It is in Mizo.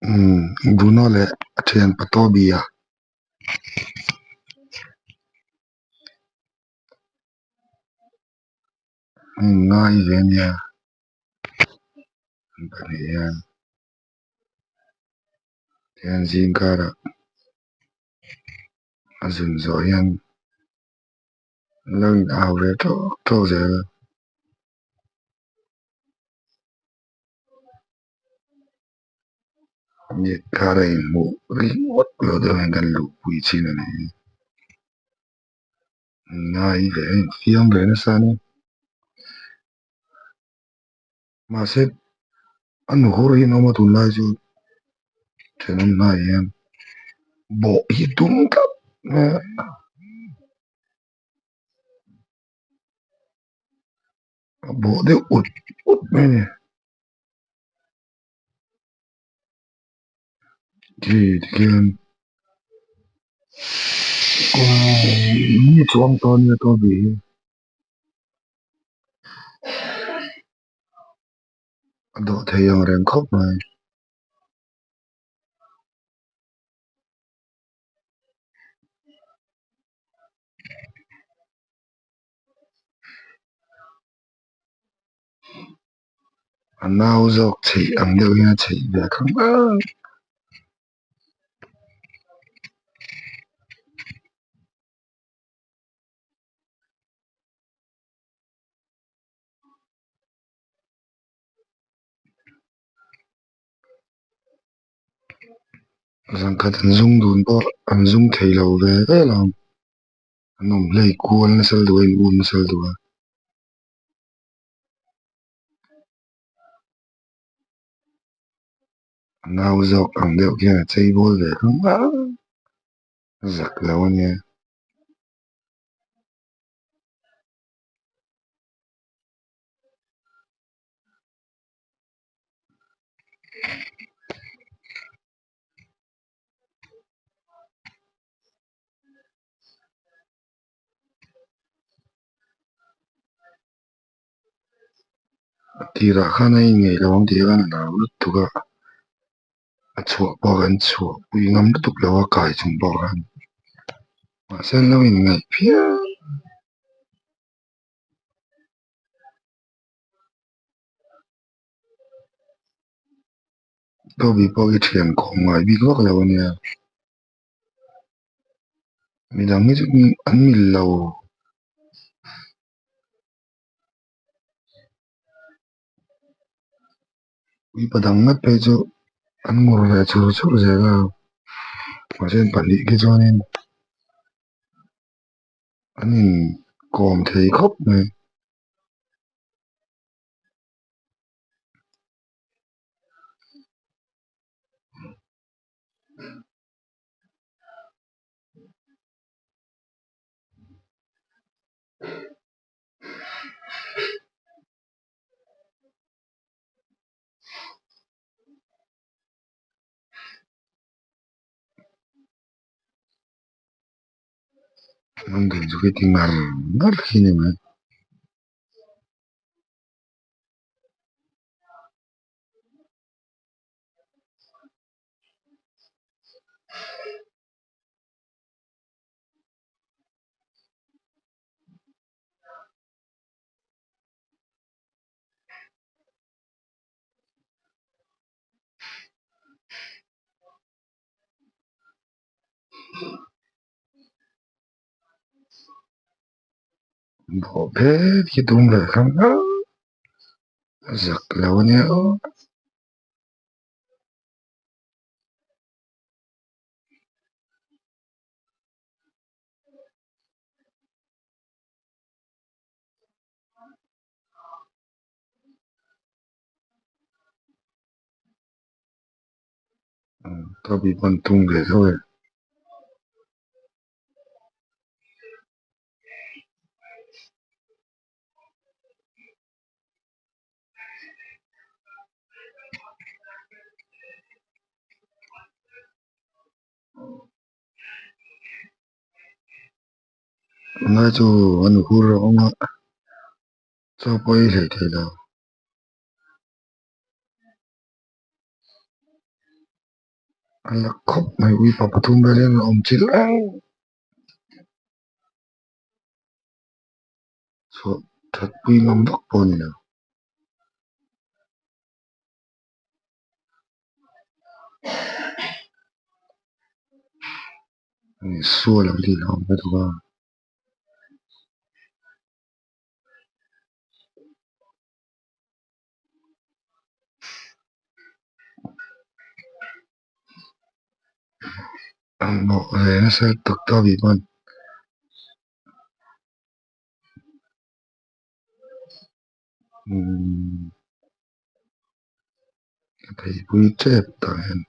Umm Bruno leh a thianpa Toby a. An inngai ve ania an pahnih hian tihian zing karah a zun zawh hian an lo in au ve tawk tawk zel a. Kar a inhmuh ringawt lo deuh hian kan luhpui chin a ni hi. Ngai ve a infiam ve nasa a ni. Mahse a nu hur hi an awm a tunlai chu thenawm hnaiah hian bawh hi tum tlat mai a. A bawh deuh ut ut mai a ni. Khi tikhian kum ni chuang tawh ania Toby hi. A dawh thei ang reng khawp mai. A nau zawk chheih ang deuh hian a chheih ve khang ang. Zangkhat an zung dun pawh an zung thei lo ve ve lo ang. An awm hlei kual nasa lutuk a in um nasa lutuk a. A nau zawk ang deuh khian a chei bawl ve khang ang a zak lo a nia. A tirah khan a inngeih lo ang tih khan a hlau lutuk a a chhuah pawh kan chhuah pui ngam lutuk lo a kai chung pawh khan mahse an lo inngeih phian. Toby pawh hi thian khawm ngai bik vak lo a nia. Midang hi chu an mil lo. Mipa dang ngat phei chu an ngur ve chur chur zel a mahse an pahnih khi chuanin an inkawm thei khawp mai. An dun chu khi ti ngar ngar khi a ni mai. Bawh phet hi tum ve khang ang a zak lo a nia aw. Toby pawn tum ve tho e. Tunlai chu an hur a awm a chaw pawh ei hlei thei lo. A luck khawp mai ui pa pathum vel hian an awm chilh reng chhuah that pui ngam vak pawh a ni lo. Sual ang tih hlauhawm lutuk a. An bawh ve nasa tak tak a bih pawn. Umm a theipui tep tah hian.